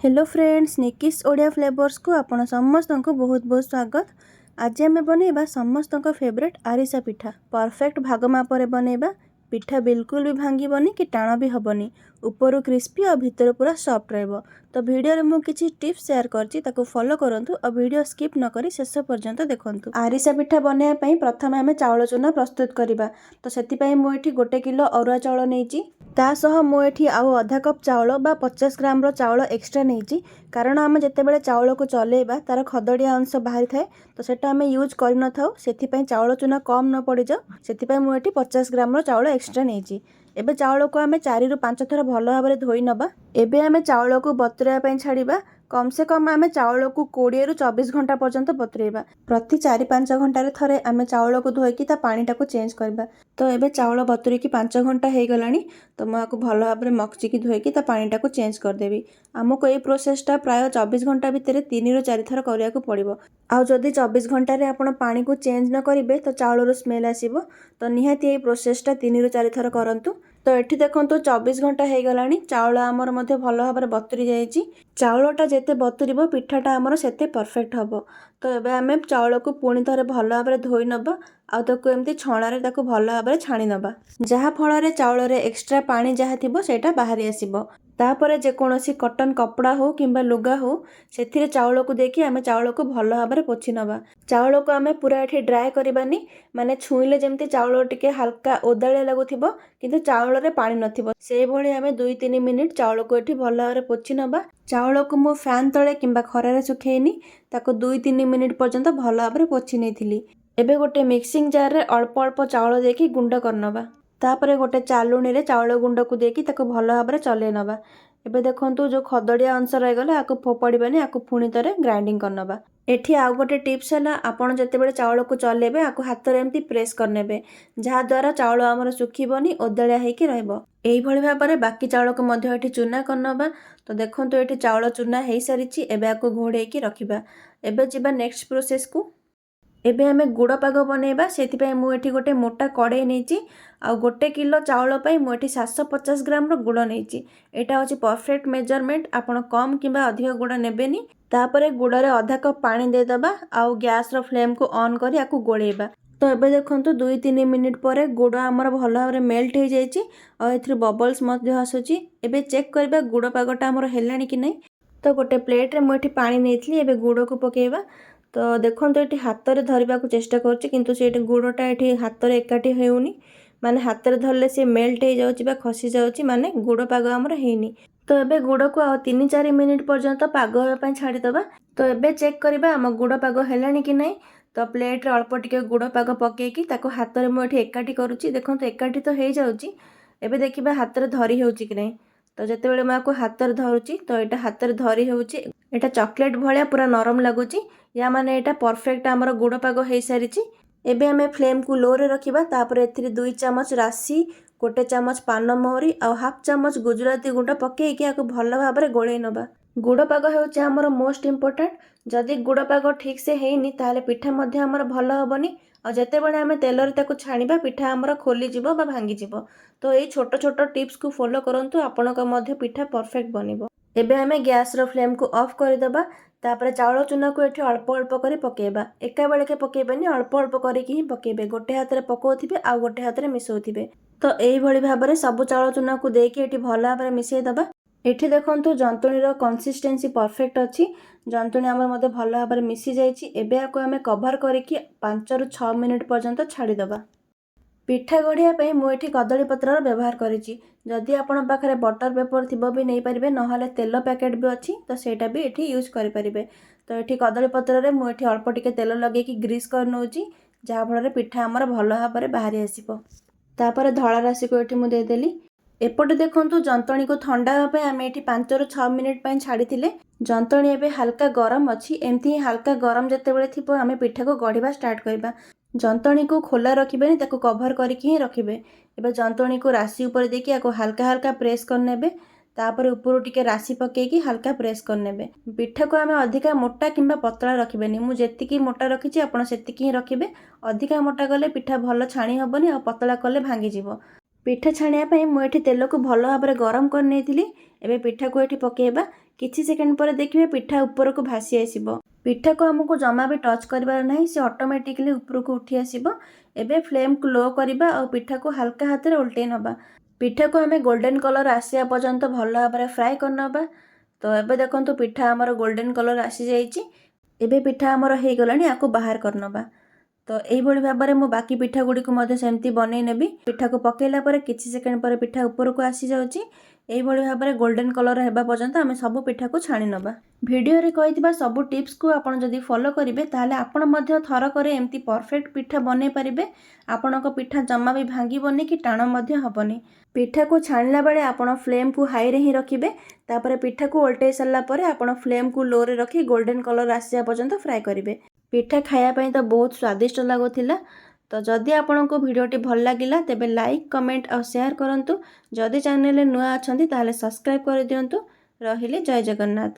Hello friends, ନିକିସ୍ Odia ଫ୍ଲେଭର୍ସକୁ ଆପଣ ସମସ୍ତଙ୍କୁ ବହୁତ ବହୁତ ସ୍ୱାଗତ। ଆଜି ଆମେ ବନେଇବା ସମସ୍ତଙ୍କ ଫେଭରେଟ୍ ଆରିସା ପିଠା। ପରଫେକ୍ଟ ଭାଗ ମାପରେ ବନେଇବା। ପିଠା ବିଲକୁଲ ବି ଭାଙ୍ଗିବନି କି ଟାଣ ବି ହେବନି। ଉପରୁ କ୍ରିସ୍ପି ଆଉ ଭିତରୁ ପୁରା ସଫ୍ଟ ରହିବ। ତ ଭିଡ଼ିଓରେ ମୁଁ କିଛି ଟିପ୍ସ ସେୟାର କରିଛି, ତାକୁ ଫଲୋ କରନ୍ତୁ ଆଉ ଭିଡ଼ିଓ ସ୍କିପ୍ ନ କରି ଶେଷ ପର୍ଯ୍ୟନ୍ତ ଦେଖନ୍ତୁ। ଆରିସା ପିଠା ବନେଇବା ପାଇଁ ପ୍ରଥମେ ଆମେ ଚାଉଳ ଚୁନା ପ୍ରସ୍ତୁତ କରିବା। ତ ସେଥିପାଇଁ ମୁଁ ଏଠି 1 କିଲୋ ଅରୁଆ ଚାଉଳ ନେଇଛି। ତା ସହ ମୁଁ ଏଠି ଆଉ ଅଧା କପ୍ ଚାଉଳ ବା 50 ଗ୍ରାମର ଚାଉଳ ଏକ୍ସଟ୍ରା ନେଇଛି, କାରଣ ଆମେ ଯେତେବେଳେ ଚାଉଳକୁ ଚଲେଇବା, ତାର ଖଦଡ଼ିଆ ଅଂଶ ବାହାରିଥାଏ। ତ ସେଇଟା ଆମେ ୟୁଜ୍ କରିନଥାଉ। ସେଥିପାଇଁ ଚାଉଳ ଚୁନା କମ୍ ନ ପଡ଼ିଯାଉ, ସେଥିପାଇଁ ମୁଁ ଏଠି 50 ଗ୍ରାମର ଚାଉଳ ଏକ୍ସଟ୍ରା ନେଇଛି। ଏବେ ଚାଉଳକୁ ଆମେ 4ରୁ 5 ଥର ଭଲ ଭାବରେ ଧୋଇ ନେବା। ଏବେ ଆମେ ଚାଉଳକୁ ବତୁରାଇବା ପାଇଁ ଛାଡ଼ିବା। କମ୍ ସେ କମ୍ ଆମେ ଚାଉଳକୁ 20ରୁ 24 ଘଣ୍ଟା ପର୍ଯ୍ୟନ୍ତ ବତୁରେଇବା। ପ୍ରତି 4-5 ଘଣ୍ଟାରେ ଥରେ ଆମେ ଚାଉଳକୁ ଧୋଇକି ତା ପାଣିଟାକୁ ଚେଞ୍ଜ କରିବା। ତ ଏବେ ଚାଉଳ ବତୁରିକି 5 ଘଣ୍ଟା ହେଇଗଲାଣି। ତ ମୁଁ ଆକୁ ଭଲ ଭାବରେ ମକଚିକି ଧୋଇକି ତା ପାଣିଟାକୁ ଚେଞ୍ଜ କରିଦେବି। ଆମକୁ ଏଇ ପ୍ରୋସେସଟା ପ୍ରାୟ 24 ଘଣ୍ଟା ଭିତରେ 3ରୁ 4 ଥର କରିବାକୁ ପଡ଼ିବ। ଆଉ ଯଦି 24 ଘଣ୍ଟାରେ ଆପଣ ପାଣିକୁ ଚେଞ୍ଜ ନ କରିବେ, ତ ଚାଉଳରୁ ସ୍ମେଲ୍ ଆସିବ। ତ ନିହାତି ଏଇ ପ୍ରୋସେସଟା 3ରୁ 4 ଥର କରନ୍ତୁ। ତ ଏଠି ଦେଖନ୍ତୁ, 24 ଘଣ୍ଟା ହେଇଗଲାଣି। ଚାଉଳ ଆମର ମଧ୍ୟ ଭଲ ଭାବରେ ବତୁରି ଯାଇଛି। ଚାଉଳଟା ଯେତେ ବତୁରିବ, ପିଠାଟା ଆମର ସେତେ ପରଫେକ୍ଟ ହେବ। ତ ଏବେ ଆମେ ଚାଉଳକୁ ପୁଣି ଥରେ ଭଲ ଭାବରେ ଧୋଇ ନେବା ଆଉ ତାକୁ ଏମିତି ଛଣାରେ ତାକୁ ଭଲ ଭାବରେ ଛାଣି ନେବା, ଯାହାଫଳରେ ଚାଉଳରେ ଏକ୍ସଟ୍ରା ପାଣି ଯାହା ଥିବ, ସେଇଟା ବାହାରି ଆସିବ। ତାପରେ ଯେକୌଣସି କଟନ୍ କପଡ଼ା ହଉ କିମ୍ବା ଲୁଗା ହଉ, ସେଥିରେ ଚାଉଳକୁ ଦେଇକି ଆମେ ଚାଉଳକୁ ଭଲ ଭାବରେ ପୋଛି ନେବା। ଚାଉଳକୁ ଆମେ ପୁରା ଏଠି ଡ୍ରାଏ କରିବାନି, ମାନେ ଛୁଇଁଲେ ଯେମିତି ଚାଉଳ ଟିକେ ହାଲକା ଓଦାଳିଆ ଲାଗୁଥିବ, କିନ୍ତୁ ଚାଉଳରେ ପାଣି ନଥିବ, ସେଇଭଳି ଆମେ 2-3 ମିନିଟ୍ ଚାଉଳକୁ ଏଠି ଭଲ ଭାବରେ ପୋଛି ନେବା। ଚାଉଳକୁ ମୁଁ ଫ୍ୟାନ୍ ତଳେ କିମ୍ବା ଖରାରେ ଶୁଖେଇନି, ତାକୁ 2-3 ମିନିଟ୍ ପର୍ଯ୍ୟନ୍ତ ଭଲ ଭାବରେ ପୋଛି ନେଇଥିଲି। ଏବେ ଗୋଟେ ମିକ୍ସିଂ ଜାର୍ରେ ଅଳ୍ପ ଅଳ୍ପ ଚାଉଳ ଦେଇକି ଗୁଣ୍ଡ କରିନେବା। ତାପରେ ଗୋଟେ ଚାଲୁଣିରେ ଚାଉଳ ଗୁଣ୍ଡକୁ ଦେଇକି ତାକୁ ଭଲ ଭାବରେ ଚଲେଇ ନେବା। ଏବେ ଦେଖନ୍ତୁ, ଯେଉଁ ଖଦଡ଼ିଆ ଅଂଶ ରହିଗଲା, ଆକୁ ଫୋପାଡ଼ିବାନି। ଆକୁ ପୁଣି ଥରେ ଗ୍ରାଇଣ୍ଡିଙ୍ଗ କରିନେବା। ଏଠି ଆଉ ଗୋଟେ ଟିପ୍ସ ହେଲା, ଆପଣ ଯେତେବେଳେ ଚାଉଳକୁ ଚଲେଇବେ, ଆକୁ ହାତରେ ଏମିତି ପ୍ରେସ୍ କରିନେବେ, ଯାହାଦ୍ୱାରା ଚାଉଳ ଆମର ଶୁଖିବନି, ଓଦାଳିଆ ହେଇକି ରହିବ। ଏଇଭଳି ଭାବରେ ବାକି ଚାଉଳକୁ ମଧ୍ୟ ଏଠି ଚୁନା କରିନେବା। ତ ଦେଖନ୍ତୁ, ଏଠି ଚାଉଳ ଚୁନା ହେଇସାରିଛି। ଏବେ ଆକୁ ଘୋଡ଼େଇକି ରଖିବା। ଏବେ ଯିବା ନେକ୍ସଟ ପ୍ରୋସେସକୁ। ଏବେ ଆମେ ଗୁଡ଼ ପାଗ ବନେଇବା। ସେଥିପାଇଁ ମୁଁ ଏଠି ଗୋଟେ ମୋଟା କଡ଼େଇ ନେଇଛି ଆଉ 1 କିଲୋ ଚାଉଳ ପାଇଁ ମୁଁ ଏଠି 750 ଗ୍ରାମର ଗୁଡ଼ ନେଇଛି। ଏଇଟା ହେଉଛି ପରଫେକ୍ଟ ମେଜରମେଣ୍ଟ। ଆପଣ କମ୍ କିମ୍ବା ଅଧିକ ଗୁଡ଼ ନେବେନି। ତାପରେ ଗୁଡ଼ରେ ଅଧା କପ୍ ପାଣି ଦେଇଦେବା ଆଉ ଗ୍ୟାସ୍ର ଫ୍ଲେମ୍କୁ ଅନ୍ କରି ଆକୁ ଗୋଳେଇବା। ତ ଏବେ ଦେଖନ୍ତୁ, 2-3 ମିନିଟ୍ ପରେ ଗୁଡ଼ ଆମର ଭଲ ଭାବରେ ମେଲ୍ଟ ହେଇଯାଇଛି ଆଉ ଏଥିରୁ ବବଲ୍ସ ମଧ୍ୟ ଆସୁଛି। ଏବେ ଚେକ୍ କରିବା, ଗୁଡ଼ ପାଗଟା ଆମର ହେଲାଣି କି ନାହିଁ। ତ ଗୋଟେ ପ୍ଲେଟ୍ରେ ମୁଁ ଏଠି ପାଣି ନେଇଥିଲି। ଏବେ ଗୁଡ଼କୁ ପକାଇବା। ତ ଦେଖନ୍ତୁ, ଏଠି ହାତରେ ଧରିବାକୁ ଚେଷ୍ଟା କରୁଛି, କିନ୍ତୁ ସେଇଠି ଗୁଡ଼ଟା ଏଠି ହାତରେ ଏକାଠି ହେଉନି। ମାନେ ହାତରେ ଧରିଲେ ସେ ମେଲ୍ଟ ହେଇଯାଉଛି ବା ଖସି ଯାଉଛି, ମାନେ ଗୁଡ଼ ପାଗ ଆମର ହେଇନି। ତ ଏବେ ଗୁଡ଼କୁ ଆଉ 3-4 ମିନିଟ୍ ପର୍ଯ୍ୟନ୍ତ ପାଗ ହେବା ପାଇଁ ଛାଡ଼ିଦେବା। ତ ଏବେ ଚେକ୍ କରିବା, ଆମ ଗୁଡ଼ ପାଗ ହେଲାଣି କି ନାହିଁ। ତ ପ୍ଲେଟ୍ରେ ଅଳ୍ପ ଟିକେ ଗୁଡ଼ ପାଗ ପକାଇକି ତାକୁ ହାତରେ ମୁଁ ଏଠି ଏକାଠି କରୁଛି। ଦେଖନ୍ତୁ, ଏକାଠି ତ ହେଇଯାଉଛି। ଏବେ ଦେଖିବା, ହାତରେ ଧରି ହେଉଛି କି ନାହିଁ। ତ ଯେତେବେଳେ ମୁଁ ଆକୁ ହାତରେ ଧରୁଛି, ତ ଏଇଟା ହାତରେ ଧରି ହେଉଛି। ଏଇଟା ଚକୋଲେଟ୍ ଭଳିଆ ପୁରା ନରମ ଲାଗୁଛି। ୟା ମାନେ ଏଇଟା ପରଫେକ୍ଟ ଆମର ଗୁଡ଼ ପାଗ ହେଇସାରିଛି। ଏବେ ଆମେ ଫ୍ଲେମ୍କୁ ଲୋରେ ରଖିବା। ତାପରେ ଏଥିରେ 2 ଚାମଚ ରାଶି, 1 ଚାମଚ ପାନ ମହୁରି ଆଉ ହାଫ୍ ଚାମଚ ଗୁଜୁରାତି ଗୁଣ୍ଡ ପକାଇକି ଆକୁ ଭଲ ଭାବରେ ଗୋଳେଇ ନେବା। ଗୁଡ଼ ପାଗ ହେଉଛି ଆମର ମୋଷ୍ଟ ଇମ୍ପୋର୍ଟାଣ୍ଟ। ଯଦି ଗୁଡ଼ ପାଗ ଠିକ୍ ସେ ହେଇନି, ତାହେଲେ ପିଠା ମଧ୍ୟ ଆମର ଭଲ ହେବନି ଆଉ ଯେତେବେଳେ ଆମେ ତେଲରେ ତାକୁ ଛାଣିବା, ପିଠା ଆମର ଖୋଲିଯିବ ବା ଭାଙ୍ଗିଯିବ। ତ ଏଇ ଛୋଟ ଛୋଟ ଟିପ୍ସକୁ ଫଲୋ କରନ୍ତୁ, ଆପଣଙ୍କ ମଧ୍ୟ ପିଠା ପରଫେକ୍ଟ ବନିବ। ଏବେ ଆମେ ଗ୍ୟାସ୍ର ଫ୍ଲେମ୍କୁ ଅଫ୍ କରିଦେବା। ତାପରେ ଚାଉଳ ଚୁନାକୁ ଏଠି ଅଳ୍ପ ଅଳ୍ପ କରି ପକାଇବା। ଏକା ବେଳକେ ପକାଇବେନି, ଅଳ୍ପ ଅଳ୍ପ କରିକି ହିଁ ପକାଇବେ। ଗୋଟେ ହାତରେ ପକାଉଥିବେ ଆଉ ଗୋଟେ ହାତରେ ମିଶାଉଥିବେ। ତ ଏଇଭଳି ଭାବରେ ସବୁ ଚାଉଳ ଚୁନାକୁ ଦେଇକି ଏଠି ଭଲ ଭାବରେ ମିଶାଇ ଦେବା। ଏଠି ଦେଖନ୍ତୁ, ଜନ୍ତୁଣୀର କନସିଷ୍ଟେନ୍ସି ପରଫେକ୍ଟ ଅଛି। ଜନ୍ତୁଣୀ ଆମର ମଧ୍ୟ ଭଲ ଭାବରେ ମିଶି ଯାଇଛି। ଏବେ ଆକୁ ଆମେ କଭର କରିକି 5ରୁ 6 ମିନିଟ୍ ପର୍ଯ୍ୟନ୍ତ ଛାଡ଼ିଦେବା। ପିଠା ଗଢ଼ିବା ପାଇଁ ମୁଁ ଏଠି କଦଳୀ ପତ୍ରର ବ୍ୟବହାର କରିଛି। ଯଦି ଆପଣଙ୍କ ପାଖରେ ବଟର ପେପର ଥିବ ବି ନେଇପାରିବେ, ନହେଲେ ତେଲ ପ୍ୟାକେଟ୍ ବି ଅଛି, ତ ସେଇଟା ବି ଏଠି ୟୁଜ୍ କରିପାରିବେ। ତ ଏଠି କଦଳୀ ପତ୍ରରେ ମୁଁ ଏଠି ଅଳ୍ପ ଟିକେ ତେଲ ଲଗେଇକି ଗ୍ରୀସ୍ କରିନେଉଛି, ଯାହାଫଳରେ ପିଠା ଆମର ଭଲ ଭାବରେ ବାହାରି ଆସିବ। ତାପରେ ଧଳା ରାଶିକୁ ଏଠି ମୁଁ ଦେଇଦେଲି। ଏପଟେ ଦେଖନ୍ତୁ, ଯନ୍ତଣୀକୁ ଥଣ୍ଡା ହେବା ପାଇଁ ଆମେ ଏଠି 5ରୁ 6 ମିନିଟ୍ ପାଇଁ ଛାଡ଼ିଥିଲେ। ଯନ୍ତଣୀ ଏବେ ହାଲକା ଗରମ ଅଛି। ଏମିତି ହିଁ ହାଲକା ଗରମ ଯେତେବେଳେ ଥିବ, ଆମେ ପିଠାକୁ ଗଢ଼ିବା ଷ୍ଟାର୍ଟ କରିବା। ଯନ୍ତଣୀକୁ ଖୋଲା ରଖିବେନି, ତାକୁ କଭର କରିକି ହିଁ ରଖିବେ। ଏବେ ଯନ୍ତଣୀକୁ ରାଶି ଉପରେ ଦେଇକି ଆକୁ ହାଲକା ହାଲକା ପ୍ରେସ୍ କରିନେବେ। ତାପରେ ଉପରୁ ଟିକେ ରାଶି ପକାଇକି ହାଲକା ପ୍ରେସ୍ କରିନେବେ। ପିଠାକୁ ଆମେ ଅଧିକା ମୋଟା କିମ୍ବା ପତଳା ରଖିବେନି। ମୁଁ ଯେତିକି ମୋଟା ରଖିଛି, ଆପଣ ସେତିକି ହିଁ ରଖିବେ। ଅଧିକା ମୋଟା କଲେ ପିଠା ଭଲ ଛାଣି ହେବନି ଆଉ ପତଳା କଲେ ଭାଙ୍ଗିଯିବ। ପିଠା ଛାଣିବା ପାଇଁ ମୁଁ ଏଠି ତେଲକୁ ଭଲ ଭାବରେ ଗରମ କରିନେଇଥିଲି। ଏବେ ପିଠାକୁ ଏଠି ପକାଇବା, କିଛି ସେକେଣ୍ଡ ପରେ ଦେଖିବେ ପିଠା ଉପରକୁ ଭାସି ଆସିବ। ପିଠାକୁ ଆମକୁ ଜମା ବି ଟଚ୍ କରିବାର ନାହିଁ, ସେ ଅଟୋମେଟିକଲି ଉପରକୁ ଉଠି ଆସିବ। ଏବେ ଫ୍ଲେମ୍କୁ ଲୋ କରିବା ଆଉ ପିଠାକୁ ହାଲକା ହାତରେ ଓଲଟେଇ ନେବା। ପିଠାକୁ ଆମେ ଗୋଲ୍ଡେନ୍ କଲର୍ ଆସିବା ପର୍ଯ୍ୟନ୍ତ ଭଲ ଭାବରେ ଫ୍ରାଏ କରିନେବା। ତ ଏବେ ଦେଖନ୍ତୁ, ପିଠା ଆମର ଗୋଲ୍ଡେନ୍ କଲର୍ ଆସିଯାଇଛି। ଏବେ ପିଠା ଆମର ହେଇଗଲାଣି, ଆକୁ ବାହାର କରିନେବା। ତ ଏଇଭଳି ଭାବରେ ମୁଁ ବାକି ପିଠା ଗୁଡ଼ିକୁ ମଧ୍ୟ ସେମିତି ବନେଇ ନେବି। ପିଠାକୁ ପକାଇଲା ପରେ କିଛି ସେକେଣ୍ଡ ପରେ ପିଠା ଉପରକୁ ଆସିଯାଉଛି। ଏଇଭଳି ଭାବରେ ଗୋଲ୍ଡେନ୍ କଲର୍ ହେବା ପର୍ଯ୍ୟନ୍ତ ଆମେ ସବୁ ପିଠାକୁ ଛାଣି ନେବା। ଭିଡ଼ିଓରେ କହିଥିବା ସବୁ ଟିପ୍ସକୁ ଆପଣ ଯଦି ଫଲୋ କରିବେ, ତାହେଲେ ଆପଣ ମଧ୍ୟ ଥରକରେ ଏମିତି ପରଫେକ୍ଟ ପିଠା ବନେଇ ପାରିବେ। ଆପଣଙ୍କ ପିଠା ଜମା ବି ଭାଙ୍ଗିବନି କି ଟାଣ ମଧ୍ୟ ହେବନି। ପିଠାକୁ ଛାଣିଲା ବେଳେ ଆପଣ ଫ୍ଲେମ୍କୁ ହାଇରେ ହିଁ ରଖିବେ। ତାପରେ ପିଠାକୁ ଓଲଟେଇ ସାରିଲା ପରେ ଆପଣ ଫ୍ଲେମ୍କୁ ଲୋରେ ରଖି ଗୋଲ୍ଡେନ୍ କଲର୍ ଆସିବା ପର୍ଯ୍ୟନ୍ତ ଫ୍ରାଏ କରିବେ। ପିଠା ଖାଇବା ପାଇଁ ତ ବହୁତ ସ୍ୱାଦିଷ୍ଟ ଲାଗୁଥିଲା। ତ ଯଦି ଆପଣଙ୍କୁ ଭିଡ଼ିଓଟି ଭଲ ଲାଗିଲା, ତେବେ ଲାଇକ୍, କମେଣ୍ଟ ଆଉ ସେୟାର କରନ୍ତୁ। ଯଦି ଚ୍ୟାନେଲରେ ନୂଆ ଅଛନ୍ତି, ତାହେଲେ ସବସ୍କ୍ରାଇବ୍ କରିଦିଅନ୍ତୁ। ରହିଲି, ଜୟ ଜଗନ୍ନାଥ।